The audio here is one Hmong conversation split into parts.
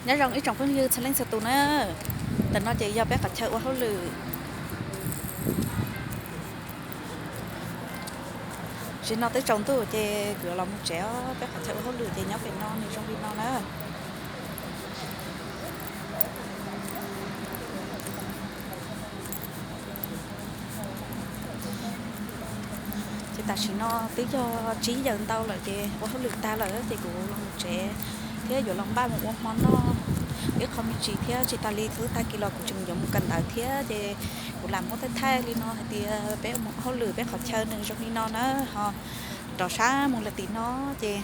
Nyob zoo ib tsoom phooj ywg txhua leej txhua tus na. Ntawm no ces yog peb qhov chaw ua hauj lwm. Tam sim no twb tsaus ntuj ces kuv los mus tsev os, peb qhov chaw ua hauj lwm ces nyob pem no nws zoo li no na. Ces tam sim no twb yog tsib yawm ntau lawm ces ua hauj lwm tag lawm ces kuv los mus tsev thiab yuav los npaj mus ua hmo noj ib qho me ntsis thiab tsis tas li twb tag kis los kuv tseem yuav mus kawm ntawv thiab ces kuv lam muab thaij thaij li no hais tias peb ua hauj lwm peb qhov chaw nws zoo li no na, ho rov sab mus lawm tim no ces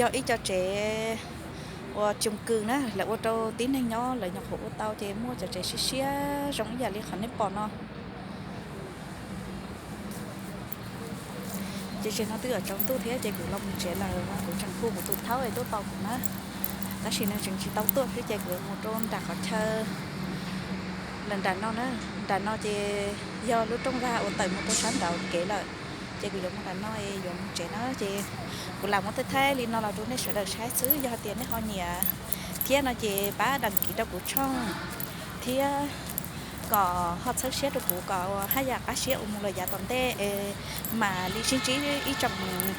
yog ib co tsev ua tsoos kws na, lawv ua rau tib neeg nyob lawv nyuam qhuav ua tau ces muaj cov tsev siab siab zoo ib yam li qhov nej pom no. Ces tam sim no twb yuav tsaus ntuj thiab ces kuv los mus tsev lawm, kuv tseem hu kuv tus thaub es tuaj tos kuv na, tab sis nws tseem tsis tau tuaj thiab ces kuv mus rau nram qhov chaw lawm nram no na. Nram no ces yog lub rooj vag uas tawm mus rau sab nraud kev lawm, ces kuv yuav mus nram no es yuav mus tsev na ces kuv lam muab thaij thaij li no los rau nej sawv daws saib xwb, yog hais tias nej ho nyiam thiab no ces pab đăng ký rau kuv tshooj thiab kom ho txhawb siab rau kuv kom haj yam qab siab ua mus lawm yav tom ntej es mam li sib ntsib ib tsoom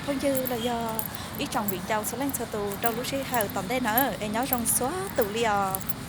phooj ywg los yog ib tsoom viv ncaus txhua leej txhua tus rau lub sij hawm tom ntej na, es nyob zoo txhua tus li os.